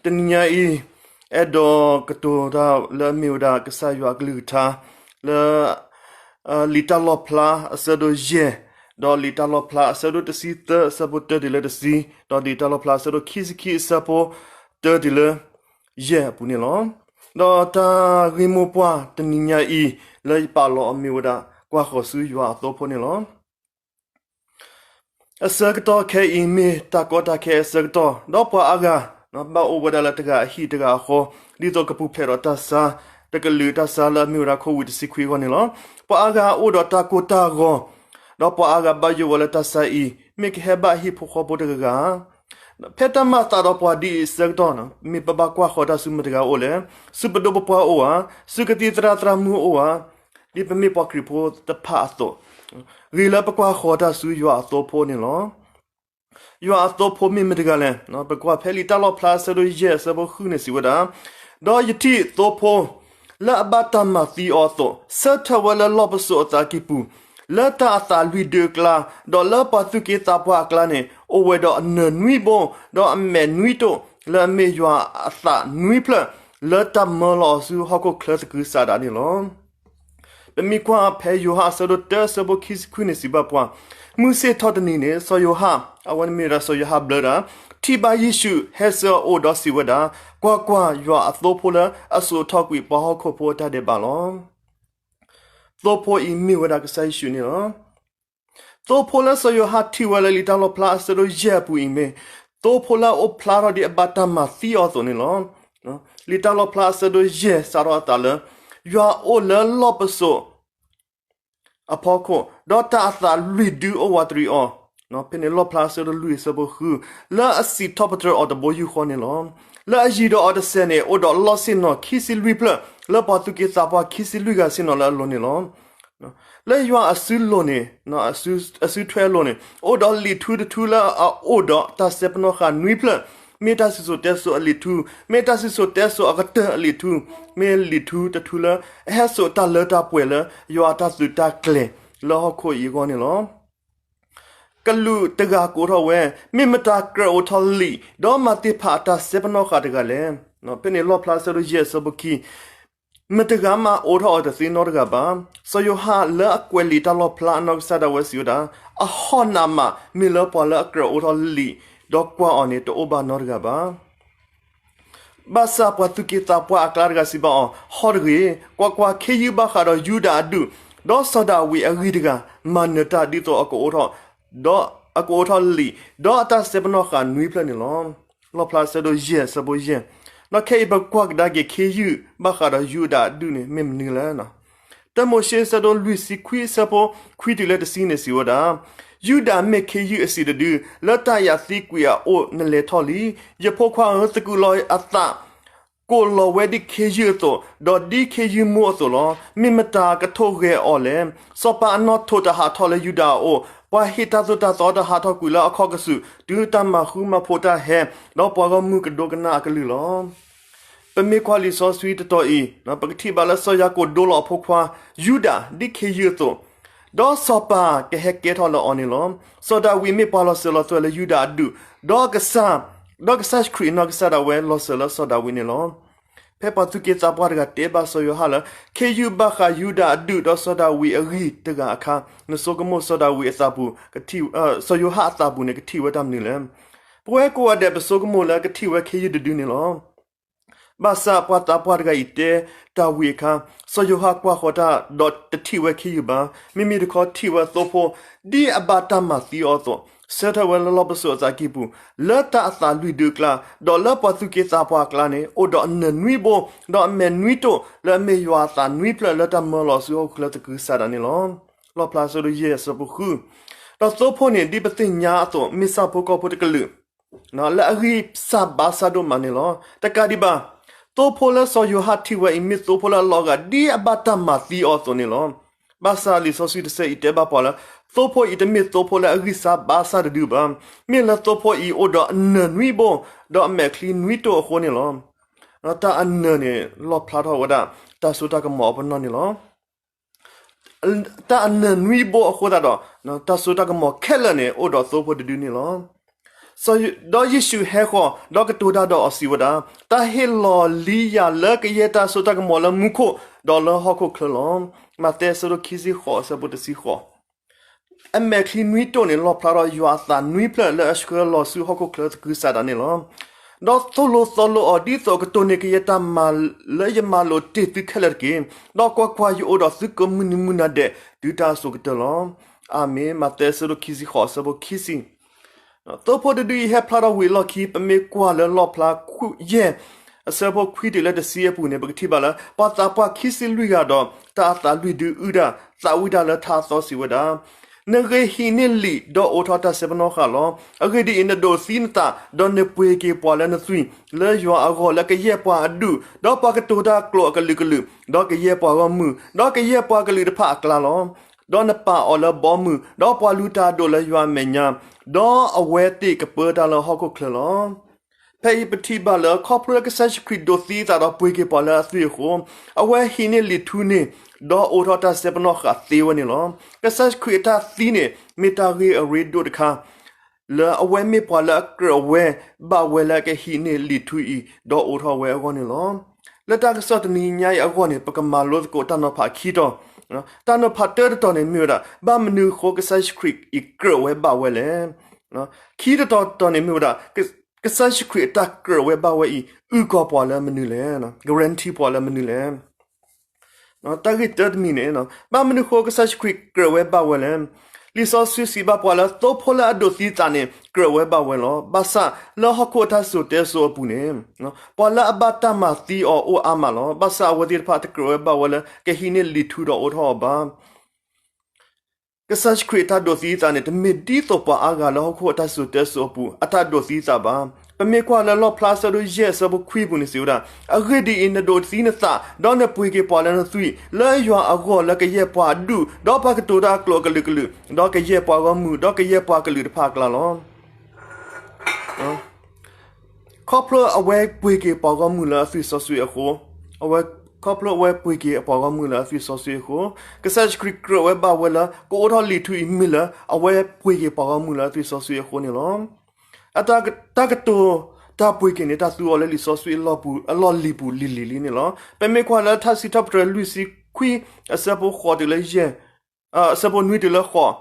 တနံၤညါအံၤ အဲၣ်ဒိးကတိၤတၢ်လၢအမ့ၢ်ဝဲဒၣ်ကစၢ်ယွၤအကလုၢ်ကထါ လၢ လံာ်တၢ်လီၣ်ဖျါအဆၢဒိၣ်ယဲၢ်, ဒီးလံာ်တၢ်လီၣ်ဖျါအဆၢဒိၣ်တဆံသၢအဆၢဖိတၢတုၤလၢတဆံ, ဒီးလံာ်တၢ်လီၣ်ဖျါအဆၢဒိၣ်ခံဆံခံအဆၢဖိတၢတုၤလၢယဲၢ်အပူၤန့ၣ်လီၤ. ဒီးတၢ်ဂ့ၢ်မိၢ်ပှၢ်တနံၤညါအံၤ လၢယပာ်လီၤအီၤမ့ၢ်ဝဲဒၣ် ကွၢ်ဃီၤဆူယွၤအသိဖိန့ၣ်လီၤ. အဆၢကတီၢ်ခဲအံၤမ့ၢ်တၢ်ကီတၢ်ခဲအဆၢကတီၢ်, ဒီးပှၤအါဂၤ ဘၣ်အိၣ်ဝဲဒၣ်လၢတဂၤအဟံၣ်တဂၤအဃီ, ဒ်သိးကပူၤဖျဲးဒီးတၢ်ဆါ, တကလုာ်တၢ်ဆါလၢအမ့ၢ်ဝဲဒၣ် COVID တဆံခွံအဂီၢ်န့ၣ်လီၤ. ပှၤအါဂၤအိၣ်ဒီးတၢ်ကိၢ်တၢ်ဂီၤ, ဒီးပှၤအါဂၤဘၣ်ယိၣ်ဝဲလၢတၢ်ဆါအံၤ မ့ၢ်ကဟဲဘၣ်ဟံၣ်ဖိဃီဖိတဂၤဂၤ ဖဲတၢ်မၤသးဒီးပှၤဒ်အံၤအဆၢကတီၢ်, မ့ၢ်ပဘၣ်ကွၢ်ဃီၤတၢ်ဆူမတၤတဂၤအိၣ်လဲၣ်, ဆူပဒိၣ်ပပှၢ်အိၣ်ဧါ, ဆူကသံၣ်သရၣ်သရၣ်မုၣ်အိၣ်ဧါ, ဒ်ပမ့ၢ်ပှၤခရံာ်ဖိတဖၣ်အသိး, ဂ့ၤလၢပကွၢ်ဃီၤတၢ်ဆူယွၤအသိဖိန့ၣ်လီၤ. ယွၤအသိဖိမ့ၢ်မတၤတဂၤလဲၣ်. ပကွၢ်ဖဲလံာ်တၢ်လီၣ်ဖျါအဆၢဒိၣ်ယဲၢ်အဆၢဖိဃုန့ၣ်စံးဝဲဒၣ်, ဒီးယထံၣ်သိဖိ လၢအဘၣ်တၢ်မၤသံအီၤအသိး ဆၢထၢၣ်ဝဲလၢလီၢ်ပစိာ်အသးကံၢ်ပူၤ, လၢတၢ်အသးလွံၢ်ဒုအကျါ, ဒီးလၢပှၤသူၣ်က့သးပှၢ်အကျါန့ၣ် အိၣ်ဝဲဒီးအနၢၤနွံဘိ, ဒီးအမဲးနွံတိၣ်, လၢအမ့ၢ်ယွၤအသးနွံဖျၢၣ်, လၢတၢ်မၢလီၤအီၤဆူဟီၣ်ခိၣ်ချၢသကုၤဆးဒးန့ၣ်လီၤ. ပမ့ၢ်ကွၢ်ဖဲယိၤဟၣ်အဆၢဒိၣ်တၢအဆၢဖိခံဆံခွံန့ၣ်စံးဘၣ်ပှၤ, မုၢ်ဆ့ၣ်ထီၣ်တနံၤန့ၣ် စီၤယိၤဟၣ်, အဝဲန့ၣ်မ့ၢ်ဝဲဒၣ်စီၤယိၤဟၣ်ဘျၢတၢ်, ထံၣ်ဘၣ်ယ့ၣ်ၡူးဟဲဆူအအိၣ်ဒီးစံးဝဲဒၣ်, ကွၢ်ကွၢ်, ယွၤအသိဖိလၢအစိာ်ထီၣ်ကွံာ်ပှၤဟီၣ်ခိၣ်ဖိအတၢ်ဒဲးဘးလီၤ. သိဖိအံၤမ့ၢ်ဝဲဒၣ်ကစၢ်ယ့ၣ်ၡူးန့ၣ်လီၤ. သိဖိလၢစီၤယိၤဟၣ်ထံၣ်ဝဲလၢလံာ်တၢ်လီၣ်ဖျါအဆၢဒိၣ်ယဲၢ်အပူၤအံၤမ့ၢ် သိဖိလၢအအိၣ်ဖျါထီၣ်ဒ်အဘၣ်တၢ်မၤသံအီၤအသိးန့ၣ်လီၤ. လံာ်တၢ်လီၣ်ဖျါအဆၢဒိၣ်ယဲၢ်စးထီၣ်အသးလၢ ယွၤအိၣ်လၢလီၢ်ပစိာ်အဖီခိၣ်, ဒီးတၢ်အသးလွံၢ်ဒုအိၣ်ဝးတရံးအီၤ, ဖဲန့ၣ်လီၣ်ဖျါအဆၢဒိၣ်လွံၢ်အဆၢဖိဃု, လၢအစံးထီၣ်ပတြၢၤအီၤတဘိယူၢ်ဃီန့ၣ်လီၤ. လၢအယံၤဒီးအီၤတစဲးန့ၣ် အိၣ်ဒီးလီၢ်ဆ့ၣ်နီၤခံဆံလွံၢ်ဖျၢၣ်, လၢပှၤသူၣ်က့သးပှၢ်ခံဆံလွံၢ်ဂၤဆ့ၣ်နီၤလၢအလိၤန့ၣ်လီၤ. လၢယွၤအစုလိၤန့ၣ်, အစုထွဲအလိၤန့ၣ် အိၣ်ဒီးလံာ်ထူတထူလၢအအိၣ်ဒီးတၢ်စဲပနီၣ်ဃာ်နွံဖျၢၣ်, မ့ၢ်တၢ်စံၣ်စိၤတဲစိၤအလံာ်ထူ, မ့ၢ်တၢ်စံၣ်စိၤတဲစိၤအကတၢၢ်အလံာ်ထူ, မ့ၢ်လံာ်ထူတထူလၢအဟဲစိာ်တၢ်လၢတၢ်ပှဲၤလၢယွၤအတၢ်သုးတၢ်ကျဲၤလၢဟီၣ်ခိၣ်အံၤအဂီၢ်န့ၣ်လီၤ. ကလူးတဂၤကိးထီၣ်ဝဲ, မ့ၢ်မတၤကြၢးအိးထီၣ်လံာ်, ဒီးမၤသ့ၣ်ဖးအတၢ်စဲပနီၣ်ဃာ်တဂၤလဲၣ်. ဖဲန့ၣ်လီၣ်ဖျါအဆၢဒိၣ်ယဲၢ်အဆၢဖိခံ, မတဂၤမးအိးထီၣ်အီၤတသ့နီတဂၤဘၣ်. စီၤယိၤဟၣ်လၢအကွဲးလံာ်တၢ်လီၣ်ဖျါအနီၢ်ကစၢ်ဒၣ်ဝဲစံးဝဲဒၣ်, အဟီၣ်နးမး, မ့ၢ်လၢပှၤလၢအကြၢးအိးထီၣ်လံာ်, ဒီးကွၢ်အီၤန့ၣ်တအိၣ်ဘၣ်နီတဂၤဘၣ်. ဘၣ်ဆၣ်ပှၤသူၣ်က့သးပှၢ်အကျါတဂၤစံးဘၣ်အီၤ, ဟီၣ်တဂ့ၤ, ကွၢ်ကွၢ်, ခ့ယုၢ်ဘၣ်ဃးဒီးယူဒၤအဒူၣ်, ဒီးစီၤဒၤဝံးအဂံၢ်တဂၤ, မၤနၢၤတၢ်ဒ်သိးအကအိးထီၣ်, ဒီးအကအိးထီၣ်လံာ်, ဒီးအတၢ်စဲပနီၣ်ဃာ်နွံဖျၢၣ်န့ၣ်လီၤ. လီၣ်ဖျါအဆၢဒိၣ်ယဲၢ်အဆၢဖိယဲၢ်, ဒီးခဲအံၤပကွၢ်ကဒါက့ၤခ့ယုၢ်ဘၣ်ဃးဒီးယူဒၤအဒူၣ်န့ၣ် မ့ၢ်မနုၤလဲၣ်. တၢမိၤၡ့အဆၢဒိၣ်လွံၢ်ဆံခွံအဆၢဖိခွံတုၤလၢတဆံန့ၣ်စံးဝဲဒၣ်, ယူဒၤမ့ၢ်ခ့ယုၢ်အစံးတဒု, လၢတၢ်ယၤသံကွံာ်အအိၣ်နလဲၤထီၣ်လံ. ယဖိခွါဧၢ, သကူးလီၤအသး ကိးလီၤဝဲဒ်ခ့ယုၢ်အသိး, ဒီးဒ်ခ့ယုၢ်မိၢ်အသိးလီၤ. မ့ၢ်မတၤကထိၣ်ဂဲၤအီၤလဲၣ်. စီၤပၤအနီၣ်ထိးတဟးထီၣ်လၢယူဒၤအအိၣ်, ပှၤဟ့ၣ်တၢ်သိၣ်တၢ်သီတဟးထီၣ်ကွံာ်လၢအခီၣ်ကစူး, တုၤတၢ်မၤဃူမၤဖိးတၢ်ဟဲ, ဒီးပှၤဂီၢ်မုၢ်ကဒိကနၣ်အကလုၢ်လီၤ. ပမ့ၢ်ကွၢ်လံာ်စီဆှံတတီၤအံၤ, ပကထံၣ်ဘၣ်လၢစီၤယၤကိာ်ဒိလီၤအဖိခွါ ယူဒၤ ဒ်ခ့ယုၢ်အသိး, ဒီးစီၤပၤကဟဲကဲထီၣ်လၢအီၤန့ၣ်လီၤ. စီၤဒၤဝံးမ့ၢ်ပှၤလီၤစၢၤလီၤသွဲၣ်လၢယူဒၤအဒူၣ်, ဒီးကစၢ်, ဒီးကစၢ်ခရံာ်အနီၢ်ကစၢ်ဒၣ်ဝဲလီၤစၢၤလၢစီၤဒၤဝံးန့ၣ်လီၤ. ဖဲပှၤသူၣ်က့သးပှၢ်တဂၤတဲဘၣ်စီၤယိၤဟၣ်လၢ ခ့ယုၢ်ဘၣ်ဃးယူဒၤအဒူၣ်ဒီးစီၤဒၤဝံးအဂံၢ်တဂၤအခါ, နဆိကမိၣ်စီၤဒၤဝံးအသးပူၤ, စီၤယိၤဟၣ်အသးပူၤန့ၣ် ကထံၣ်ဝဲတၢ်မနုၤလဲၣ်. ပဝဲကိးဂၤဒဲး ပဆိကမိၣ်လၢကထံၣ်ဝဲခ့ယုၢ်တဒုန့ၣ်လီၤ. ဘၣ်ဆၣ်ပှၤသးပှၢ်တဂၤအံၤတဲတၢ်ဝံၤအခါ, စီၤယိၤဟၣ်ကွၢ်ဃီၤတၢ်ဒီးတထံၣ်ဝဲခ့ယုၢ်ဘၣ်. မ့မ့ၢ်တခီထံၣ်ဝဲသိဖိ ဒ်အဘၣ်တၢ်မၤသံအီၤအသိး, ဆၢထၢၣ်ဝဲလၢလီၢ်ပစိာ်အသးကံၢ်ပူၤ, လၢတၢ်အသးလွံၢ်ဒုအကျါ, ဒီးလၢပှၤသူၣ်က့သးပှၢ်အကျါန့ၣ် အိၣ်ဒီးအနၢၤနွံဘိ, ဒီးအမဲးနွံတိၣ်လၢအမ့ၢ်ယွၤအသးနွံဖျၢၣ်လၢတၢ်မၢလီၤဆူဟီၣ်ခိၣ်ချၢသကုၤဆးဒးန့ၣ်လီၤ. လီၣ်ဖျါအဆၢဒိၣ်ယဲၢ်အဆၢဖိဃု, ဒီးသိဖိန့ၣ် ဒ်ပသ့ၣ်ညါအသိး မ့ၢ်ဆၣ်ဖိကီၢ်ဖိတကလုာ် လၢအဂံၢ်စၢ်ဘါစၢ်ဒိၣ်မးန့ၣ်လီၤ. တကးဒံးဘၣ်, သိဖိလၢစီၤယိၤဟၣ်ထံၣ်ဝဲအံၤ မ့ၢ်သိဖိလၢအလီၤဂာ်ဒ်အဘၣ်တၢ်မၤသံအီၤအသိးန့ၣ်လီၤ. ဘၣ်ဆၣ်လံာ်စီဆှံတဆၢအံၤတဲဘၣ်ပှၤလၢ သိဖိအံၤတမ့ၢ်သိဖိလၢအဂံၢ်စၢ်ဘါစၢ်တဒုဘၣ်. မ့ၢ်လၢသိဖိအံၤအိၣ်ဒီးအနၢၤနွံဘိ, ဒီးအမဲာ်ချံနွံတိၣ်အဃိန့ၣ်လီၤ. တၢ်အနၢၤန့ၣ် လီၣ်ဖျါထီၣ်ဝဲဒၣ် တၢ်စိတၢ်ကမီၤအပနီၣ်န့ၣ်လီၤ. တၢ်အနၢၤနွံဘိအဃိသတးဒီး တၢ်စိတၢ်ကမီၤခဲလၢာ်န့ၣ် အိၣ်ဒီးသိဖိတဒုန့ၣ်လီၤ. စီၤယ- ဒီးယ့ၣ်ၡူးဟဲဃီၤ, ဒီးကတိၤတၢ်ဒီးအီၤစံးဝဲဒၣ်, တၢ်ဟ့ၣ်လီၤလံယၤလၢကယဲၢ်တၢ်စိတၢ်ကမီၤလၢမူခိၣ်, ဒီးလၢဟီၣ်ခိၣ်ချၢလီၤ. မးသဲအဆၢဒိၣ်ခံဆံဃိးအဆၢဖိတဆံဃိး. အမဲာ်ချံနွံတိၢ်န့ၣ် လီၣ်ဖျါထီၣ်ယွၤအသးနွံဖျၢၣ်လၢအဆှၢလီၤဆူဟီၣ်ခိၣ်ချၢသကုၤဆးဒးန့ၣ်လီၤ. ဒီးသိၣ်လိသီလိအီၤ ဒ်သိးအကတိၢ်န့ၢ်ကယဲၢ်တၢ်မၤလၢယမၤလိာ်တ့ၢ်သုခဲလၢာ်တက့ၢ်. ဒီးကွၢ်ကွၢ်, ယအိၣ်ဒီးသုကိးမုၢ်နံၤမုၢ်နၤဒဲးတုၤတၢ်အစိၤကတၢၢ်လီၤ. အၤမ့ၣ်. မးသဲအဆၢဒိၣ်ခံဆံဃိးအဆၢဖိခံဆံ. သိဖိတဒုအံၤဟဲဖျါထီၣ်ဝံၤအလီၢ်ခံ ပမ့ၢ်ကွၢ်လၢလီၣ်ဖျါယဲၢ် အဆၢဖိခွံတုၤလၢတဆံအပူၤန့ၣ် ပကထံၣ်ဘၣ်လၢ ပှၤသးပှၢ်ခံဆံလွံၢ်ဂၤဒီး တၢ်အသးလွံၢ်ဒုအုၣ်တၢ် သးဝံၣ်တၢ်လၢထါအသီစံးဝဲဒၣ်, နဂ့ၤဟံးန့ၢ်လံာ် ဒီးအိးထီၣ်တၢ်စဲပနီၣ်ဃာ်လီၤ. အဂ့ၢ်ဒ်အံၤ, နဒိးသံနသး, ဒီးနပှ့ၤက့ၤပှၤလၢနသွံၣ်, လၢယွၤအဂီၢ်လၢကယဲၢ်ပှၤအဒူၣ်, ဒီးပှၤကတိၤတၢ်ကျိာ်အကလုာ်ကလုာ်, ဒီးကယဲၢ်ပှၤဂီၢ်မုၢ်, ဒီးကယဲၢ်ပှၤကလုာ်တဖၣ်အကျါလီၤ. ဒီးနပာ်အီၤလၢဘီမုၢ်, ဒီးပှၤလုၢ်တၢ်အဒိၣ်လၢယွၤအမဲာ်ညါ, ဒီးအဝဲသ့ၣ်ကပၢတၢ်လၢဟီၣ်ခိၣ်ချၢလီၤ. ဖဲအံၤပထံၣ်ဘၣ်လၢ ခီဖျိလၢကစၢ်ယ့ၣ်ၡူးခရံာ်ဒိးသံအသးဒီးပှ့ၤက့ၤပှၤလၢအသွံၣ်အဃိ, အဝဲဟံးန့ၢ်လံာ်ထူန့ၣ်, ဒီးအိးထီၣ်တၢ်စဲပနီၣ်ဃာ်သ့ဝဲန့ၣ်လီၤ. ကစၢ်ယ့ၣ်ၡူးခရံာ်အတၢ်သံန့ၣ် မ့ၢ်တၢ်ဂ့ၢ်အရ့ဒိၣ်တခါ လၢအဝဲမ့ၢ်ပှၤလၢအကြၢးဝဲဘၣ်ဝဲလၢကဟံးန့ၢ်လံာ်ထူအံၤ ဒီးအိးထီၣ်ဝဲအဂီၢ်န့ၣ်လီၤ. လၢတၢ်ကစီၣ်တနံၤညါအံၤအဂီၢ်န့ၣ် ပကမၤလိသကိးတၢ်နီၤဖးခံတီၤ, တၢ်နီၤဖးတၢတတီၤန့ၣ်မ့ၢ်ဝဲဒၣ် ဘၣ်မနုၤအဃိကစၢ်ယ့ၣ်ၡူးခရံာ်အံၤကြၢးဝဲဘၣ်ဝဲလဲၣ်. ခံတတီၤတတီၤန့ၣ်မ့ၢ်ဝဲဒၣ် ကစၢ်ယ့ၣ်ၡူးခရံာ်အတၢ်ကြၢးဝဲဘၣ်ဝဲအံၤ အုၣ်ကီၤပှၤလၢမနုၤလဲၣ်, guarantee ပှၤလၢမနုၤလဲၣ်. တၢ်ဂ့ၢ်တၢတမံၤန့ၣ် ဘၣ်မနုၤအဃိကစၢ်ယ့ၣ်ၡူးခရံာ်ကြၢးဝဲဘၣ်ဝဲလဲၣ်. လံာ်စီဆှံစံးဘၣ်ပှၤလၢ သိဖိလၢအဒိးသံအသးန့ၣ် ကြၢးဝဲဘၣ်ဝဲလီၤ. ဘၣ်ဆၣ်လၢဟီၣ်ခိၣ်အတၢ်စိၤတဲစိၤအပူၤန့ၣ် ပှၤလၢအဘၣ်တၢ်မၤသံအီၤအိၣ်အါမးလီၤ. ဘၣ်ဆၣ်အဝဲသ့ၣ်တဖၣ်တကြၢးဝဲဘၣ်ဝဲလၢ ကဟံးန့ၢ်လံာ်ထူဒီးအိးထီၣ်အီၤဘၣ်. ကစၢ်ယ့ၣ်ၡူးခရံာ်အတၢ်ဒိးသံအသးန့ၣ် တမ့ၢ်ဒ်သိးပှၤအါဂၤလၢဟီၣ်ခိၣ်အတၢ်စိၤတဲစိၤအပူၤ အတၢ်ဒိးသံအသးဘၣ်. ပမ့ၢ်ကွၢ်လၢလီၣ်ဖျါအဆၢဒိၣ်ယဲၢ်အဆၢဖိခွံအပူၤန့ၣ်စံးဝဲဒၣ်, အဂ့ၢ်ဒ်အံၤ, နဒိးသံနသး, ဒီးနပှ့ၤက့ၤပှၤလၢနသွံၣ်, လၢယွၤအဂီၢ်လၢကယဲၢ်ပှၤအဒူၣ်, ဒီးပှၤကတိၤတၢ်အကျိာ်အကလုာ်ကလုာ်, ဒီးကယဲၢ်ပှၤဂီၢ်မုၢ်, ဒီးကယဲၢ်ပှၤကလုာ်တဖၣ်အကျါလီၤ. ခီဖျိအဝဲပှ့ၤက့ၤပှၤဂီၢ်မုၢ်လၢအသွံၣ်စီဆှံအဃိ, အဝဲခီဖျိအဝဲပှ့ၤက့ၤအပှၤဂီၢ်မုၢ်လၢအသွံၣ်စီဆှံအဃိ, ကစၢ်ယ့ၣ်ၡူးခရံာ်ကြၢးဝဲဘၣ်ဝဲလၢ ကအိးထီၣ်လံာ်ထူအံၤမ့ၢ်လၢ အဝဲပှ့ၤက့ၤပှၤဂီၢ်မုၢ်လၢအသွံၣ်စီဆှံအဃိန့ၣ်လီၤ. အတၢ်က- တၢ်ကတိၤတၢ်ပှ့ၤက့ၤန့ၣ် တၢ်သူအီၤလၢလံာ်စီဆှံအလီၢ်ပူၤ အလီၢ်လံၤပူၤလံၤလံၤလံန့ၣ်လီၤ. ပမ့ၢ်ကွၢ်လၢထါစံးထီၣ်ပတြၢၤလွံၢ်ဆံခွံ အဆၢဖိဃိးတုၤလၢယဲၢ်, အဆၢဖိနွံတုၤလၢဃိး,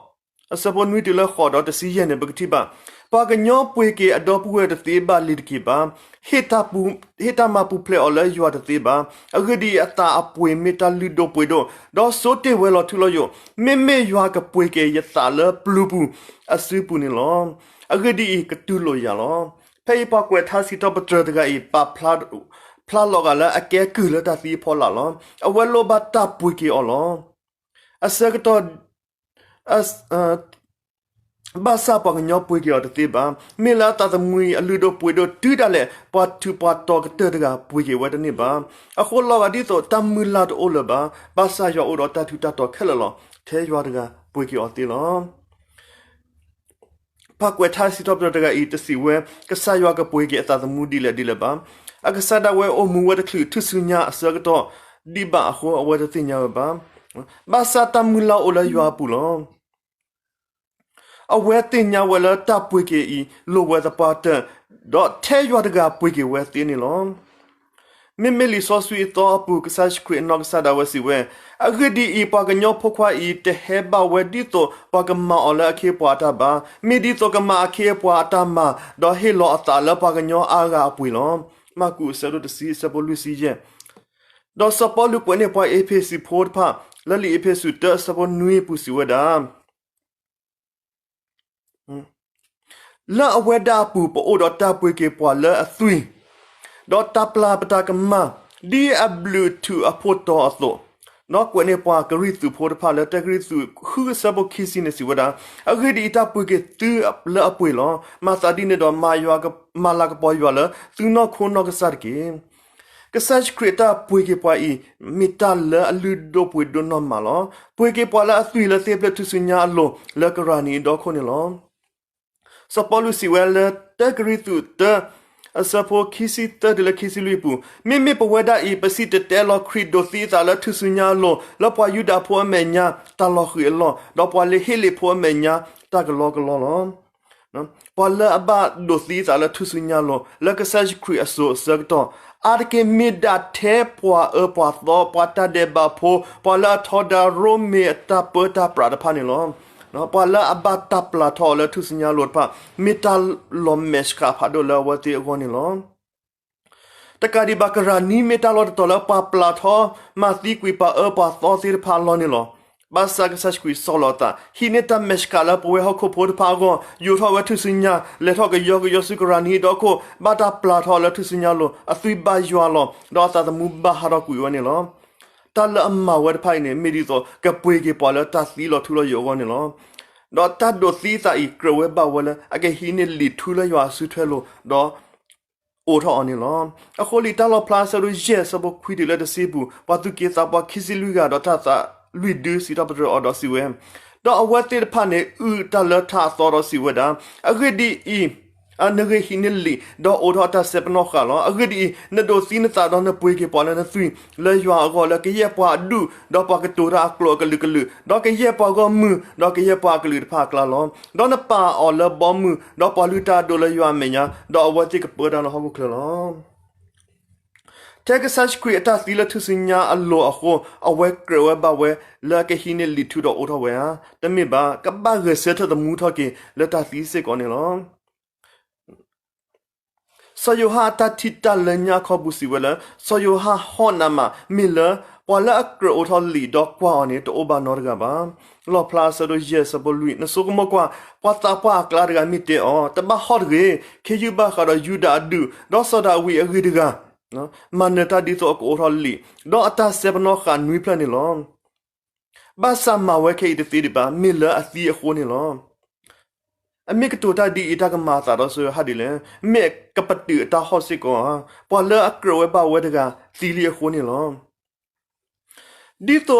အဆၢဖိနွံတုၤလၢဃိးဒီးတဆံယဲၢ်န့ၣ် ပကထံၣ်ဘၣ်, ပှၤကညီပှ့ၤက့ၤအဒီပုၢ်ဝဲၢ်တသ့ဘၣ်လံၤတက့ၢ်ဘၣ်. ဟ့ၣ်တၢ်ပူ- ဟ့ၣ်တၢ်မၤပူၤဖျဲးအီၤလၢယွၤတသ့ဘၣ်. အဂ့ၢ်ဒ်အံၤ, အသးအပှ့ၤမ့ၢ်တၢ်လုၢ်ဒိၣ်ပှ့ၤဒိၣ်, ဒီးဆိတ့ၢ်ဝဲလီၤထူလီၤယိာ်, မ့မ့ၢ်ယွၤကပှ့ၤက့ၤယသးလၢပျုၤပူၤအစုပူၤန့ၣ်လီၤ. အဂ့ၢ်ဒ်အံၤ, ကတူၢ်လိာ်ယၤလီၤ. ဖဲအံၤပှၤကွဲးထါစံးထီၣ်ပတြၢၤတဂၤအံၤ ပာ်ဖျါ- ဖျါလီၤဂာ်လၢအကဲကုၢ်လၢတၢ်သံအဖီလာ်လီၤ. အဝဲလိၣ်ဘၣ်တၢ်ပှ့ၤက့ၤအီၤလီၤ. အဆၢကတီၢ် ဘၣ်ဆၣ်ပှၤကညီပှ့ၤက့ၤအီၤတသ့ဘၣ်. မ့ၢ်လၢအသးသမူအံၤ အလုၢ်ဒိၣ်ပှ့ၤဒိၣ်တုၤဒၣ်လဲာ် ပှၤထူးပှၤတီၤကတၢၢ်တဂၤ ပှ့ၤက့ၤဝဲတန့ၢ်ဘၣ်. အဃိလီၤဂာ်ဒ်သိးတၢ်မုၢ်လၢ်တအိၣ်လၢၤဘၣ်. ဘၣ်ဆၣ်ယွၤအိၣ်ဒီးတၢ်ထူးတၢ်တီၤခဲလၢာ်လီၤ. ထဲယွၤတဂၤပှ့ၤက့ၤအီၤသ့လီၤ. ပှၤကွဲးထါစံးထီၣ်ပတြၢၤတဂၤအံၤ တစံးဝဲ ကစၢ်ယွၤကပှ့ၤက့ၤအသးသမူဒ်လဲၣ်ဒ်လဲၣ်ဘၣ်. အကစၢ်ဒၣ်ဝဲအိၣ်မူဝဲတချုးထူၣ်စုညါအဆၢကတီၢ်ဒံးဘၣ်အဃိ အဝဲတသ့ၣ်ညါဝဲဘၣ်. ဘၣ်ဆၣ်တၢ်မုၢ်လၢ်အိၣ်လၢယွၤအပူၤလီၤ. အဝဲသ့ၣ်ညါဝဲလၢတၢ်ပှ့ၤက့ၤအံၤ လိၣ်ဝဲသပှၢ်တၢၢ်, ဒီးထဲယွၤတဂၤပှ့ၤက့ၤဝဲသ့န့ၣ်လီၤ. မ့မ့ၢ်လံာ်စီဆှံအသီအပူၤ ကစၢ်ယ့ၣ်ၡူးခရံာ်အနီၢ်ကစၢ်ဒၣ်ဝဲစံးဝဲ, အဂ့ၢ်ဒ်အံၤ, ပှၤကညီဖိခွါအံၤ တဟဲဘၣ်ဝဲဒ်သိးပှၤကမၤအီၤလၢအခ့အပှၤအတၢ်ဘၣ်. မ့ၢ်ဒ်သိးကမၤအခ့အပှၤအတၢ်မၤ, ဒီးဟ့ၣ်လီၤအသးလၢပှၤကညီအါဂၤအပှ့ၤလီၤ. မၢ်ကူးအဆၢဒိၣ်တဆံ အဆၢဖိလွံၢ်ဆံယဲၢ်. ဒီးစီၤပီလူးကွဲးန့ၢ်ပှၤအ့းဖ့းစူးဖိတဖၣ် လၢလံာ်အ့းဖ့းစူးတၢ အဆၢဖိနွံအပူၤစံးဝဲဒၣ် လၢအဝဲဒၣ်အပူၤ ပအိၣ်ဒီးတၢ်ပှ့ၤက့ၤပှၤလၢအသွံၣ်, ဒီးတၢ်ပျၢ်ပတၢ်ကမၣ်, ဒ်အဘျုးအထူးအဖှိၣ်တီအသိး, ဒီးကွဲးန့ၢ်ပှၤကရံၣ်သူးဖိတဖၣ်လၢတၢကရံၣ်သူးဃုအဆၢဖိခံဆံန့ၣ်စံးဝဲဒၣ်, အဂ့ၢ်ဒ်အံၤ, တၢ်ပှ့ၤက့ၤသုလၢအပှ့ၤလီၤ. မၤသးဒ်န့ၣ်ဒီး မၤယွၤ- မၤလၤကပီၤယွၤလၢသုနီၢ်ခိနီၢ်ကစၢ်တက့ၢ်. ကစၢ်ယ့ၣ်ၡူးခရံာ်အတၢ်ပှ့ၤက့ၤပှၤအံၤ မ့ၢ်တၢ်လၢအလုၢ်ဒိၣ်ပှ့ၤဒိၣ်နီၢ်မးလီၤ. ပှ့ၤက့ၤပှၤလၢအသွံၣ်လၢသ့ၣ်ဖျၢၣ်ထူၣ်စုညါအလိၤ လၢကရၢ်နံၤအဒီခိၣ်န့ၣ်လီၤ. စီၤပီလူးစံးဝဲလၢတၢကရံၣ်သူးတၢ အဆၢဖိခံဆံသၢတုၤလၢခံဆံလွံၢ်အပူၤ, မ့မ့ၢ်ပဝဲဒၣ်အံၤ ပစံၣ်တဲၤတဲလီၤခရံာ်ဒိးသံအသးလၢထူၣ်စုညါအလိၤ လၢပှၤယူဒၤဖိအမဲာ်ညါတၢ်လီၤဃံၤအလီၢ်, ဒီးပှၤလၢဟ့လ့ၣ်ဖိအမဲာ်ညါတၢ်ကလီကလီလီၤ. ပှၤလၢအဘၣ်ဒိးသံသးလၢထူၣ်စုညါအလိၤ လၢကစၢ်ယ့ၣ်ၡူးခရံာ်အစိၤအဆၢကတီၢ် အါတက့ၢ်မ့ၢ်ဒၣ်ထဲပှၤအၢပှၤသီ ပှၤတၢ်ဒဲးဘးဖိ ပှၤလၢအထီဒါ ရိမ့ၤအတၢ်ပၢတၢ်ပြးတဖၣ်န့ၣ်လီၤ. ပှၤလၢအဘၣ်တၢ်ပျၢ်ထီၣ်အီၤလၢထူၣ်စုညါအလိၤတဖၣ် မ့ၢ်တၢ်လီၤမဲာ်ဆှးဖးဒိၣ်လၢအဝဲသ့ၣ်အဂီၢ်န့ၣ်လီၤ. တကးဒံးဘၣ် ကရၢ်နံမ့ၢ်တၢ်လီၢ်တတီၤလၢပှၤပျၢ်ထီၣ်မၤသံကွံာ်ပှၤအၢပှၤသီသ့ၣ်တဖၣ်အလီၢ်န့ၣ်လီၤ. ဘၣ်ဆၣ်ကစၢ်ယ့ၣ်ၡူးခရံာ်ဆီၣ်လီၤအသး ဟံးန့ၢ်တၢ်မဲာ်ဆှးလၢပဝဲဟီၣ်ခိၣ်ဖိတဖၣ်အဂီၢ် ယိးထီၣ်ဝဲထူၣ်စုညါ လဲၤထီၣ်ကယီကယီဆူကရၢ်နံဒီခိၣ် ဘၣ်တၢ်ပျၢ်ထီၣ်လၢထူၣ်စုညါအလိၤ အသွံၣ်ဘၣ်ယွၤလီၤ ဒီးအသးသမူဘၣ်ဟးထီၣ်ကွံာ်ဝဲန့ၣ်လီၤ. တၢ်လၢအမၤဝဲတဖၣ်အံၤန့ၣ် မ့ၢ်ဒ်သိးကပှ့ၤက့ၤပှၤလၢတၢ်သံလီၤထူလီၤယိာ်အဂီၢ်န့ၣ်လီၤ. ဒီးတၢ်ဒိးသံသးအံၤ ကြၢးဝဲဘၣ်ဝဲလၢ အကဟံးန့ၢ်လံာ်ထူလၢယွၤအစုထွဲအလိၤ ဒီး အိးထီၣ်အီၤန့ၣ်လီၤ. အဃိလံာ်တၢ်လီၣ်ဖျါအဆၢဒိၣ်ယဲၢ် အဆၢဖိခွံတုၤလၢတဆံပူၤ ပှၤသူၣ်က့သးပှၢ်ခံဆံလွံၢ်ဂၤဒီးတၢ်သးလွံၢ်ဒုစံးထီၣ်ပတြၢၤအီၤဒီးစံးဝဲ, ဒီးအဝဲသ့ၣ်တဖၣ်န့ၣ် အုၣ်တၢ်လၢထးအသီဒီးစံးဝဲဒၣ်, အဂ့ၢ်ဒ်အံၤ, နဂ့ၤဟံးန့ၢ်လံာ် ဒီးအိးထီၣ်အတၢ်စဲပနီၣ်ဃာ်လီၤ. အဂ့ၢ်ဒ်အံၤ, နဒိးသံနသးဒီးနပှ့ၤက့ၤပှၤလၢနသွံၣ်လၢယွၤအဂီၢ်လၢကယဲၢ်ပှၤအဒူၣ် ဒီးပှၤကတိၤတၢ်အကျိာ်အကလုာ်ကလုာ်, ဒီးကယဲၢ်ပှၤဂီၢ်မုၢ် ဒီးကယဲၢ်ပှၤအကလုာ်တဖၣ်အကျါလီၤ. ဒီးနပာ်အီၤလၢဘီမုၢ်, ဒီးပှၤလုၢ်တၢ်အဒိၣ်လၢယွၤအမဲာ်ညါ, ဒီးအဝဲသ့ၣ်ကပၢတၢ်လၢဟီၣ်ခိၣ်ချၢလီၤ. ထဲကစၢ်ယ့ၣ်ၡူးခရံာ်အတၢ်သံလၢထူၣ်စုညါအလိၤအဃိ, အဝဲကြၢးဝဲဘၣ်ဝဲလၢအကဟံးန့ၢ်လံာ်ထူဒီးအိးထီၣ်ဝဲဧါ. တမ့ၢ်ဘၣ်, ကဘၣ်ဂဲၤဆၢထၢၣ်သမူထီၣ်က့ၤလၢတၢ်သံစ့ၢ်ကီးန့ၣ်လီၤ. စီၤယိၤဟၣ်အတၢ်ထံၣ်တၢ်လၢညါအခီပူၤစံးဝဲလၢ စီၤယိၤဟၣ်ဟီၣ်နးမး မ့ၢ်လၢ ပှၤလၢအကြၢးအိးထီၣ်လံာ်ဒီးကွၢ်အီၤန့ၣ် တအိၣ်ဘၣ်နီတဂၤဘၣ်. လီၣ်ဖျါအဆၢဒိၣ်ယဲၢ် အဆၢဖိလွံၢ်, နဆိကမိၣ်ကွၢ်, ပှၤသးပှၢ်အကျါတဂၤမ့ၢ်တဲအီၤ, တဘၣ်ဟီၣ်တဂ့ၤ, ခ့ယုၢ်ဘၣ်ဃးဒီးယူဒၤအဒူၣ်, ဒီးစီၤဒၤဝံးအဂ့ၢ်တဂၤ မၤနၢၤတၢ်ဒ်သိးအကအိးထီၣ်လံာ်, ဒီးအတၢ်စဲပနီၣ်ဃာ်နွံဖျၢၣ်န့ၣ်လီၤ. ဘၣ်ဆၣ်မၤဝဲခဲအံၤတသ့ဒံးဘၣ်, မ့ၢ်လၢအသံအဃိန့ၣ်လီၤ. အမ့ၢ်ကတိၤတၢ်ဒ်အံၤ တၢ်ကမၤအသးဒီးစီၤယိၤဟၣ်ဒ်လဲၣ်, မ့ၢ်ကပတုာ်အတၢ်ဟီၣ်စ့ၢ်ကီးဧါ, ပှၤလၢအကြၢးဝဲဘၣ်ဝဲတဂၤသံလံအဃိန့ၣ်လီၤ. ဒ်သိး, ဒ်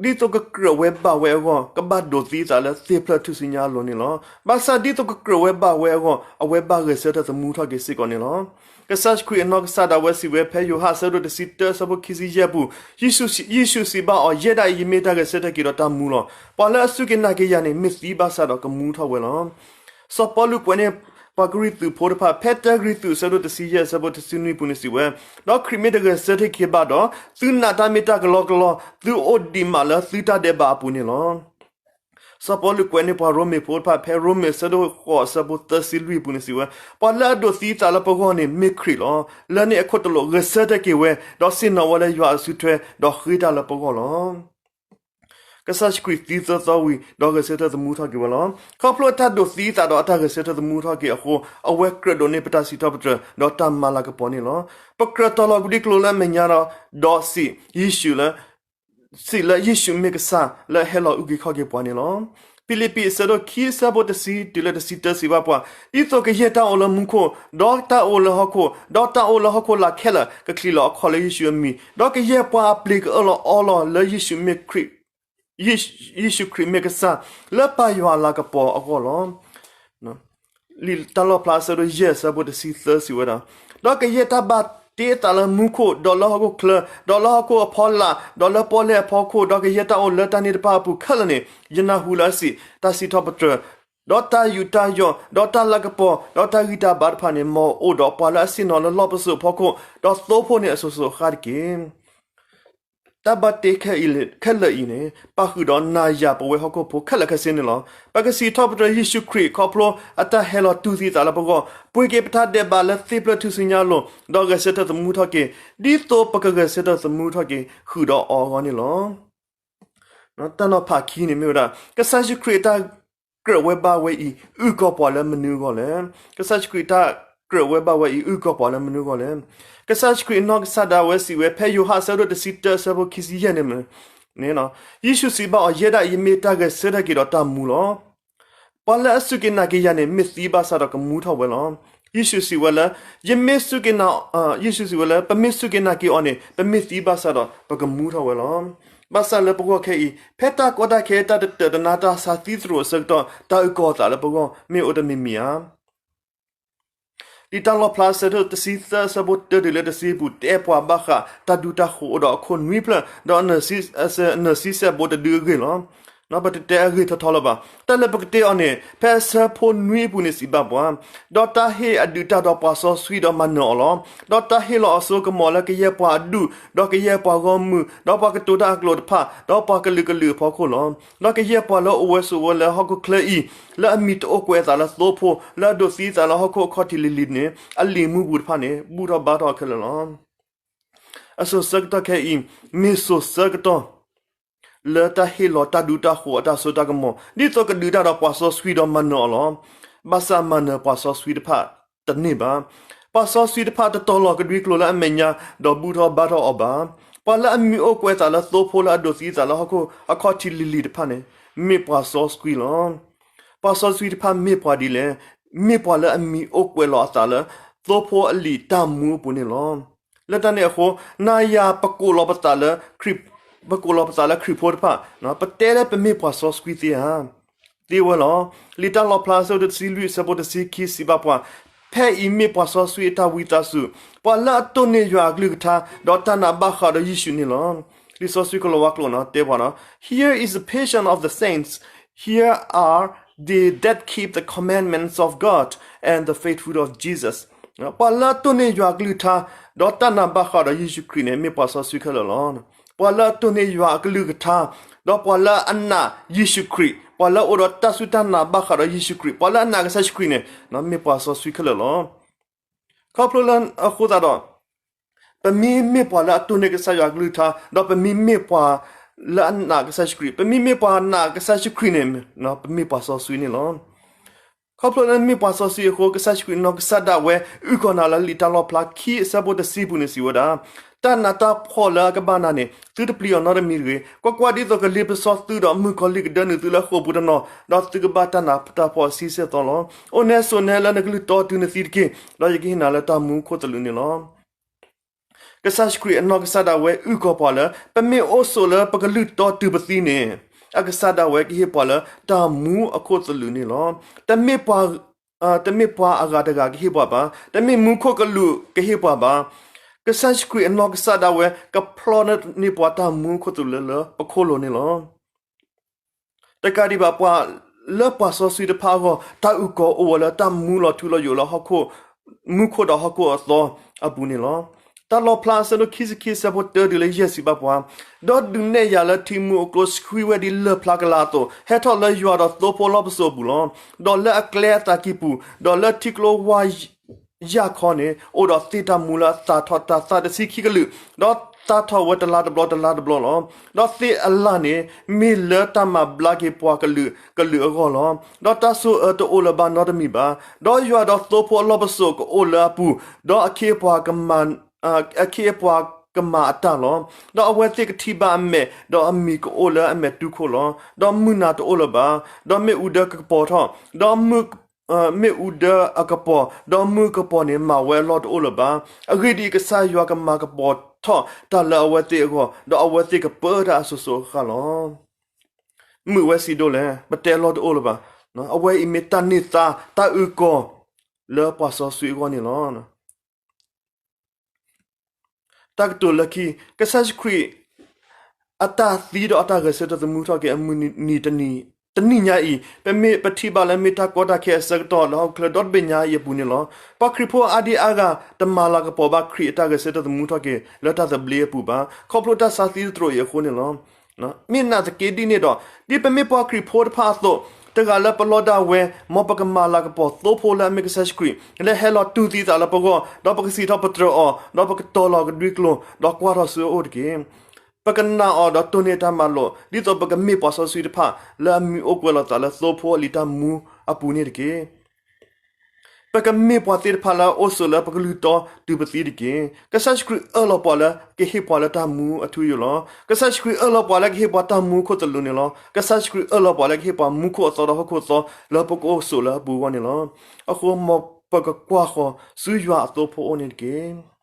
သိးကကြၢးဝဲဘၣ်ဝဲအဂီၢ် ကဘၣ်ဒိးသံသးလၢသ့ၣ်ဖျၢၣ်ထူၣ်စုညါအလိၤန့ၣ်လီၤ. ဘၣ်ဆၣ်ဒ်သိးကကြၢးဝဲဘၣ်ဝဲအဂီၢ် အဝဲဘၣ်ဂဲၤဆၢထၢၣ်သမူထီၣ်က့ၤစ့ၢ်ကီးန့ၣ်လီၤ. ကစၢ်ယ့ၣ်ၡူးခရံာ်အနီၢ်ကစၢ်ဒၣ်ဝဲစံးဝဲ ဖဲယိၤဟၣ်အဆၢဒိၣ်တဆံတၢ အဆၢဖိခံဆံယဲၢ်ပူၤ, ယ့ၣ်ၡူးစံးဘၣ်အီၤ, ယဲဒၣ်အံၤ ယမ့ၢ်တၢ်ဂဲၤဆၢထၢၣ်က့ၤဒီးတၢ်မူလီၤ. ပှၤလၢအစူၢ်က့ၤနာ်က့ၤယၤန့ၣ် မ့ၢ်သံဘၣ်ဆၣ်ဒီးကမူထီၣ်ဝဲလီၤ. စီၤပီလူးကွဲးန့ၢ်ပှၤကရံၣ်သူးဖိတဖၣ် ဖဲတၢကရံၣ်သူး အဆၢဒိၣ်တဆံယဲၢ် အဆၢဖိတဆံနွံပူၤန့ၣ်စံးဝဲ, ဒီးခရံာ်မ့ၢ်တဂဲၤဆၢထၢၣ်က့ၤဘၣ်ဒီး, သုနာ်တၢ်မ့ၢ်တၢ်ကလီကလီ, သုအိၣ်ဒံးမးလၢသုတၢ်ဒဲးဘးအပူၤန့ၣ်လီၤ. စီၤပီလူးကွဲးန့ၢ်ပှၤရိမ့ၤဖိတဖၣ် ဖဲရိမ့ၤအဆၢဒိၣ်ဃိး အဆၢဖိသၢဆံလွံၢ်အပူၤန့ၣ်စံးဝဲ, ပှၤလၢအဒိးသံသးလၢပဂီၢ်န့ၣ် မ့ၢ်ခရံာ်လီၤ. လၢန့ၣ်အခိၣ်တလိာ်ဂဲၤဆၢထၢၣ်က့ၤဝဲ, ဒီးဆ့ၣ်နီၤဝဲလၢယွၤအစုထွဲ, ဒီးဃ့တၢ်လၢပဂီၢ်လီၤ. ကစၢ်ယ့ၣ်ၡူးခရံာ်သံသၢသီဝံၤ ဒီးဂဲၤဆၢထၢၣ်သမူထီၣ်က့ၤဝဲလီၤ. ခီဖျိအတၢ်ဒိးသံသးဒီးအတၢ်ဂဲၤဆၢထၢၣ်သမူထီၣ်က့ၤအဃိ, အဝဲကြၢးဒိးန့ၢ်ပတၢ်စံးထီၣ်ပတြၢၤ ဒီးတၢ်မၤလၤကပီၤန့ၣ်လီၤ. ပကြၢးတီၤလီၤကဒံကလိလၢအမဲာ်ညါဒီး, ဒီးစံး, ယ့ၣ်ၡူးလၢ, စံးလၢယ့ၣ်ၡူးမ့ၢ်ကစၢ်လၢအဟဲလီၤအုၣ်က့ၤခီၣ်က့ၤပှၤန့ၣ်လီၤ. ဖံလံးပံးအဆၢဒိၣ်ခံ အဆၢဖိတဆံတုၤလၢတဆံတၢစံးဘၣ်ပှၤ, ဒ်သိးကယဲၢ်တၢ်အိၣ်လၢမူခိၣ်, ဒီးတၢ်အိၣ်လၢဟီၣ်ခိၣ်, ဒီးတၢ်အိၣ်လၢဟီၣ်ခိၣ်လာ်ခဲလၢာ် ကချံးလီၤအခီၣ်လၢယ့ၣ်ၡူးအမံၤ, ဒီးကယဲၢ်ပှၤအပျ့ၤကအၢၣ်လီၤအီလီၤလၢယ့ၣ်ၡူးမ့ၢ်ခရံာ် ယ့ၣ်ၡူးခရံာ်မ့ၢ်ကစၢ် လၢပၢ်ယွၤအလၤကပီၤအဂီၢ်လီၤ. လံာ်တၢ်လီၣ်ဖျါအဆၢဒိၣ်ယဲၢ် အဆၢဖိတဆံသၢစံးဝဲဒၣ်, ဒီးကယဲၢ်တၢ်ဘၣ်တ့အသးလၢမူခိၣ်, ဒီးလၢဟီၣ်ခိၣ်ချၢ, ဒီးလၢဟီၣ်ခိၣ်အဖီလာ်, ဒီးလၢပီၣ်လဲၣ်အဖီခိၣ်, ဒီးကယဲၢ်တၢ်အိၣ်လၢတၢ်န့ၣ်တဖၣ်အပူၤခဲလၢာ်န့ၣ်, ယနၢ်ဟူလၢအစံး, တၢ်စံးထီၣ်ပတြၢၤ, ဒီးတၢ်ယူးတၢ်ယီၣ်, ဒီးတၢ်လၤကပီၤ, ဒီးတၢ်ဂံၢ်တၢ်ဘါတဖၣ်န့ၣ် မ်အအိၣ်ဒီးပှၤလၢအဆ့ၣ်နီၤလၢလီၢ်ပစိာ်အဖီခိၣ်, ဒီးသိဖိန့ၣ်အစိၤစိၤအဃၣ်တက့ၢ်. တၢ်ဘၣ်တ့ခဲလၢာ်အံၤန့ၣ် ပာ်ဃုာ်ဒီးနၤယၤပဝဲဟီၣ်ခိၣ်ဖိခဲလၢာ်ခဲဆ့န့ၣ်လီၤ. ပကစံးထီၣ်ပတြၢၤယ့ၣ်ၡူးခရံာ် ခီဖျိအတၢ်ဟဲလီၤတူၢ်သံသးလၢပဂီၢ်, ပှ့ၤက့ၤပတၢ်ဒဲးဘးလၢသ့ၣ်ဖျၢၣ်ထူၣ်စုညါအလိၤ, ဒီးဂဲၤဆၢထၢၣ်သမူထီၣ်က့ၤ, ဒ်သိးပကဂဲၤဆၢထၢၣ်သမူထီၣ်က့ၤ ဃုာ်ဒီးအီၤအဂီၢ်န့ၣ်လီၤ. တၢ်နီၤဖးခံန့ၣ်မ့ၢ်ဝဲဒၣ် ကစၢ်ယ့ၣ်ၡူးခရံာ်အတၢ်ကြၢးဝဲဘၣ်ဝဲအံၤ အုၣ်ကီၤပှၤလၢမနုၤအဂီၢ်လဲၣ်. ကစၢ်ယ့ၣ်ၡူးခရံာ်အတၢ်ကြၢးဝဲဘၣ်ဝဲအံၤ အုၣ်ကီၤပှၤလၢမနုၤအဂီၢ်လဲၣ်. ကစၢ်ယ့ၣ်ၡူးခရံာ်အနီၢ်ကစၢ်ဒၣ်ဝဲစံးဝဲ ဖဲယိၤဟၣ်အဆၢဒိၣ်တဆံတၢ အဆၢဖိခံဆံယဲၢ်န့ၣ်, န့ၣ်, ယ့ၣ်ၡူးစံးဘၣ်အီၤ, ယဲဒၣ်အံၤ ယမ့ၢ်တၢ်ဂဲၤဆၢထၢၣ်က့ၤဒီးတၢ်မူလီၤ. ပှၤလၢအစူၢ်က့ၤနာ်က့ၤယၤန့ၣ် မ့ၢ်သံဘၣ်ဆၣ်ဒီးကမူထီၣ်ဝဲလီၤ. ယ့ၣ်ၡူးစံးဝဲလၢ, ယမ့ၢ်စူၢ်က့ၤနာ်, ယ့ၣ်ၡူးစံးဝဲလၢ ပမ့ၢ်စူၢ်က့ၤနာ်က့ၤအီၤန့ၣ် ပမ့ၢ်သံဘၣ်ဆၣ်ဒီး ပကမူထီၣ်ဝဲလီၤ. ဘၣ်ဆၣ်လၢပဂီၢ်ခဲအံၤ ဖဲတၢ်ကီတၢ်ခဲ တၢ်တတၢာ်တနါ တၢ်ဆါသံသရိာ်အဆၢကတီၢ် တၢ်အုၣ်ကီၤအသးလၢပဂီၢ် မ့ၢ်အိၣ်တမံၤမံၤဧါ. လံာ်တၢ်လီၣ်ဖျါ အဆၢဒိၣ်တဆံသၢ အဆၢဖိတၢတုၤလၢတဆံပူၤ တဲပှၤဘၣ်ဃးတၢ်ဒူတၢ်ဃိၤအိၣ်ဒီးအခိၣ်နွံဖျၢၣ် ဒီးအနၢၤဆံစဲးဘိတဒုအဂ့ၢ်လီၤ. ပတတဲအဂ့ၢ်ထီထီလၢၤဘၣ်. တၢ်လၢပကတဲအီၤန့ၣ် ဖဲအဆၢဖိနွံအပူၤန့ၣ်စံးဘၣ်ပှၤ, ဒီးတၢ်ဟ့ၣ်အဒုးတၢ်ဒီးပှၤစီဆှံဒီးမၤနၢၤအီၤလီၤ. ဒီးတၢ်ဟ့ၣ်လီၤအစိကမီၤလၢကယဲၢ်ပှၤအဒူၣ်, ဒီးကယဲၢ်ပှၤဂီၢ်မုၢ်, ဒီးပှၤကတိၤတၢ်အကျိာ်တဖၣ်, ဒီးပှၤကလုာ်ကလုာ်အဖီခိၣ်လီၤ. ဒီးကယဲၢ်ပှၤလၢအအိၣ်ဝဲဆိးဝဲလၢဟီၣ်ခိၣ်ချၢအံၤ, လၢအမံၤတအိၣ်ကွဲးအသးလၢသိဖိ, လၢအဒိးသံအသးလၢဟီၣ်ခိၣ်အခီၣ်ထံးလံၤလံၤန့ၣ်, အလံာ်မူပူၤတဖၣ်န့ၣ် ဘူၣ်ထီၣ်ဘါထီၣ်ခဲလၢာ်လီၤ. အစိၤဆၢကတီၢ်ခဲအံၤ, မ့ၢ်စိၤဆၢကတီၢ် လၢတၢ်ဟ့ၣ်လီၤတၢ်ဒူတၢ်ဃိၤအတၢ်စိတၢ်ကမီၤ, ဒ်သိးကဒုးတၢ်ဒီးပှၤစီဆှံဒီးမၤနၢၤအီၤလီၤ. ဘၣ်ဆၣ်မၤနၢၤပှၤစီဆှံတဖၣ်တန့ၢ်ဘၣ်. ပှၤစီဆှံတဖၣ်တတီၤလီၤကဒွံကျိာ်လၢအမဲာ်ညါ, ဒီးဘူၣ်ထီၣ်ဘါထီၣ်အီၤဘၣ်. ပှၤလၢအမံၤအိၣ်ကွဲးအသးလၢသိဖိလၢအဒိးသံအသးလၢဟီၣ်ခိၣ်အခီၣ်ထံးလံၤလံၤတဖၣ်န့ၣ်, မ့ၢ်ပှၤစီဆှံလီၤ. ပှၤစီဆှံတဖၣ်မ့ၢ်ပှၤဒ်လဲၣ်. မ့ၢ်ပှၤလၢအမံၤအိၣ်ကွဲးလီၤအသးလၢ သိဖိအလံာ်တၢ်မူအပူၤန့ၣ်လီၤ. လၢတၢ်န့ၣ်အဃိ, နၤယၤပကိးလီၤပသးလၢ ပကိးလီၤပသးလၢခရံာ်ဖိတဖၣ်, ပတဲလၢပမ့ၢ်ပှၤစီဆှံသ့ဧါ. သ့ဝဲလီၤ. လံာ်တၢ်လီၣ်ဖျါအဆၢဒိၣ်တဆံလွံၢ်အဆၢဖိတဆံခံစံးဘၣ်ပှၤ, ဖဲအံၤမ့ၢ်ပှၤစီဆှံအတၢ်ဝံသးစူၤ, ပှၤလၢအတိၢ်န့ၢ်ယွၤအကလုၢ်ကထါ, ဒီးတၢ်နာ်ဘၣ်ဃးဒီးယ့ၣ်ၡူးန့ၣ်လီၤ. လံာ်စီဆှံကလီၤဝါကျိာ်န့ၣ်တဲပှၤ, Here is the patience of the saints, here are they that keep the commandments of God and the faithful of Jesus. ပှၤလၢအတိၢ်န့ၢ်ယွၤအကလုၢ်ကထါ, ဒီးတၢ်နာ်ဘၣ်ဃးဒီးယ့ၣ်ၡူးခရံာ်န့ၣ် မ့ၢ်ပှၤစီဆှံခဲလၢာ်လီၤ. ပှၤလၢအတိၢ်န့ၢ်ယွၤအကလုၢ်ကထါ, ဒီးပှၤလၢအနာ်ယ့ၣ်ၡူးခရံာ်, ပှၤလၢအအိၣ်ဒီးတၢ်စူၢ်တၢ်နာ်ဘၣ်ဃးဒီးယ့ၣ်ၡူးခရံာ်, ပှၤလၢအနာ်ကစၢ်ယ့ၣ်ၡူးခရံာ်န့ၣ်, မ့ၢ်ပှၤစီဆှံခဲလၢာ်လီၤ. ခီဖျိလၢအဃိသတးဒီး, ပမ့မ့ၢ်ပှၤလၢအတိၢ်န့ၢ်ကစၢ်ယွၤအကလုၢ်ကထါ, ဒီးပမ့မ့ၢ်ပှၤလၢအနာ်ကစၢ်ယ့ၣ်ၡူးခရံာ်, ပမ့မ့ၢ်ပှၤနာ်ကစၢ်ယ့ၣ်ၡူးခရံာ်န့ၣ်, ပမ့ၢ်ပှၤစီဆှံန့ၣ်လီၤ. ခီဖျိလၢမ့ၢ်ပှၤစီဆှံအဃိ, ကစၢ်ယ့ၣ်ၡူးခရံာ်အနီၢ်ကစၢ်ဒၣ်ဝဲ အုၣ်ကီၤနၤလၢလံာ်တၢ်လီၣ်ဖျါခံအဆၢဖိတဆံပူၤန့ၣ်စံးဝဲဒၣ်, တၢ်နးတၢ်ဖှီၣ်လၢအကဘၣ်နၤန့ၣ် သုတပျံၤအီၤနီတမံၤတဂ့ၤ. ကွၢ်ကွၢ်, ဒ်သိးကလ့ပစီသုဒီးမုၣ်ကီၤလံၢ်ကဒၢနုာ်သုလၢဃိာ်ပူၤတနီၤ, ဒီးသုကဘၣ်တၢ်နးတၢ်ဖှီၣ်ဆံဆဲၣ်သီလီၤ. အိၣ်နဲဆိးနဲလၢနကလုၢ်တီတုၤနသံတက့ၢ်, ဒီးယကဟ့ၣ်နၤလၢတၢ်မူခိၣ်သလုးန့ၣ်လီၤ. ကစၢ်ယ့ၣ်ၡူးခရံာ်အနီၢ်ကစၢ်ဒၣ်ဝဲအုၣ်ကီၤပှၤလၢ ပမ့ၢ်အိၣ်ဆိးလၢပကလုၢ်တီတုၤပသံန့ၣ်, အကစၢ်ဒၣ်ဝဲကဟ့ၣ်ပှၤလၢတၢ်မူအခိၣ်သလုးန့ၣ်လီၤ. တမ့ၢ်ပှၤ, တမ့ၢ်ပှၤအဂၤတဂၤကဟ့ၣ်ပှၤဘၣ်, တမ့ၢ်မူခိၣ်ကလူးကဟ့ၣ်ပှၤဘၣ်. ကစၢ်ယ့ၣ်ၡူးခရံာ်အနီၢ်ကစၢ်ဒၣ်ဝဲ ကဖျီန့ၢ်ပှၤတၢ်မူခိၣ်သလုးလၢပခိၣ်လိၤန့ၣ်လီၤ. တကးဒံးဘၣ် ပှၤလၢပှၤစီဆှံတဖၣ်အဂီၢ် တၢ်အုၣ်ကီၤအိၣ်ဝဲလၢတၢ်မူလီၤထူလီၤယိာ်လၢဟီၣ်ခိၣ်, မူခိၣ်ဒီးဟီၣ်ခိၣ်အသီအပူၤန့ၣ်လီၤ. တၢ်လီၣ်ဖျါအဆၢဒိၣ်ခံဆံခံအဆၢဖိတၢတုၤလၢယဲၢ်စံးဘၣ်ပှၤ, ဒီးဒုးနဲၣ်ယၤလၢထံမူအကျိၤဆှံဝဲဒ်လၢၢ်ဖျါကလၤအသိး, ဟဲထီၣ်လၢယွၤဒီးသိဖိအလီၢ်ပစိာ်အပူၤလီၤ. ဒီးလၢအကျဲအသးကံၢ်ပူၤ, ဒီးလၢထံကျိဝါ ယၢ်ခီန့ၣ် အိၣ်ဒီးသ့ၣ်တၢ်မူလၢအသၣ်ထီၣ်တၤသၣ်တဆံခံကလုာ်, ဒီးသၣ်ထီၣ်ဝဲတလါတဘျီတလါတဘျီလီၤ. ဒီးသ့ၣ်အလၣ်န့ၣ် မ့ၢ်လၢတၢ်မၤဘျါက့ၤပှၤကလုာ်ကလုာ်အဂီၢ်လီၤ. ဒီးတၢ်ဆိၣ်အၢတအိၣ်လၢၤဘၣ်နီတမံၤဘၣ်. ဒီးယွၤဒီးသိဖိအလီၢ်ပစိာ်ကအိၣ်လၢအပူၤ, ဒီးအခ့အပှၤကမၤ, အခ့အပှၤကမၤအတၢ်လီၤ. ဒီးအဝဲသ့ၣ်ကထံၣ်ဘၣ်အမဲာ်, ဒီးအမံၤကအိၣ်လၢအမဲာ်တူၢ်ခိၣ်လီၤ. ဒီးမုၢ်နၤတအိၣ်လၢၤဘၣ်. ဒီးမ့ၣ်အူဒၢကကပီၤထီၣ်, ဒီးမုၢ် မ့ၣ်အူဒၢအကပီၤ, ဒီးမုၢ်ကပီၤန့ၣ် မၤဝဲအလီၢ်တအိၣ်လၢၤဘၣ်. အဂ့ၢ်ဒ်အံၤ, ကစၢ်ယွၤကမၤကပီၤထီၣ်တၢ်လၢအဝဲသ့ၣ်အဂီၢ်, ဒီးအဝဲသ့ၣ်ကပၢတၢ်အစိၤစိၤအဃၣ်ဃၣ်လီၤ. မုာ်ဝဲဆံးဒိၣ်လဲၣ်, ပတဲအလီၢ်တအိၣ်လၢၤဘၣ်. အဝဲအံၤမ့ၢ်တၢ်န့ၢ်သါတၢ်အုၣ်ကီၤလၢပှၤစီဆှံအဂီၢ်န့ၣ်လီၤ. တၢ်ကတိၤလၢခံ, ကစၢ်ယ့ၣ်ၡူးခရံာ် အတၢ်သံဒီးအတၢ်ဂဲၤဆၢထၢၣ်သမူထီၣ်က့ၤအမုၢ်နံၤတနံၤညါအံၤ, ပမ့ၢ်ပထံၣ်ဘၣ်လၢမ့ၢ်တၢ်ကီတၢ်ခဲအဆၢကတီၢ် လၢဟီၣ်ခိၣ်ချၢဒီတဘ့ၣ်ညါအံၤအပူၤန့ၣ်လီၤ. ပှၤခရံာ်ဖိအါဒံအါဂၤ တမၤလၤကပီၤဘၣ်ခရံာ်အတၢ်ဂဲၤဆၢထၢၣ်သမူထီၣ်က့ၤ လၢတၢ်သဘျ့အပူၤဘၣ်, ခီဖျိတၢ်ဆါသံသတြိာ်အံၤအဃိန့ၣ်လီၤ. မ့ၢ်နာ်သက့ဒ်န့ၣ်ဒီး, ဒ်ပမ့ၢ်ပှၤခရံာ်ဖိတဖၣ်အသိး, တဂၤလၢပလီၢ်ဒၣ်ဝဲ, မ်ပကမၤလၤကပီၤသိဖိလၢအမ့ၢ်ကစၢ်ယ့ၣ်ၡူးခရံာ်, လၢဟဲလီၤတူၢ်သံသးလၢပဂီၢ်, ဒီးပကစံးထီၣ်ပတြၢၤအီၤ, ဒီးပကတီၤလီၤကဒွံကျိၤ, ဒီးကွၢ်ထီၣ်ဆူအအိၣ်တက့ၢ်. ပကနာ်အီၤဒီးတိၢ်န့ၢ်တၢ်မၤလိာ်, ဒ်သိးပကမ့ၢ်ပှၤစီဆှံတဖၣ် လၢအမံၤအိၣ်ကွဲးလီၤသးလၢသိဖိအလံာ်တၢ်မူအပူၤန့ၣ်တက့ၢ်. ပကမ့ၢ်ပှၤသ့ၣ်တဖၣ်လၢအအိၣ်ဆိးလၢပကလုၢ်တီတုၤပသံတက့ၢ်. ကစၢ်ယ့ၣ်ၡူးခရံာ်အၢၣ်လီၤပှၤလၢကဟ့ၣ်ပှၤလၢတၢ်မူအထူအယိာ်လီၤ. ကစၢ်ယ့ၣ်ၡူးခရံာ်အၢၣ်လီၤပှၤလၢကဟ့ၣ်ပှၤတၢ်မူခိၣ်သလုးန့ၣ်လီၤ. ကစၢ်ယ့ၣ်ၡူးခရံာ်အၢၣ်လီၤပှၤလၢကဟ့ၣ်ပှၤမူခိၣ်အသီဒီးဟီၣ်ခိၣ်အသီ လၢပကအိၣ်ဆိးလၢအပူၤအဂီၢ်န့ၣ်လီၤ. အဃိမ်ပကကွၢ်ဃီၤဆူယွၤအသိဖိအအိၣ်န့ၣ်တက့ၢ်.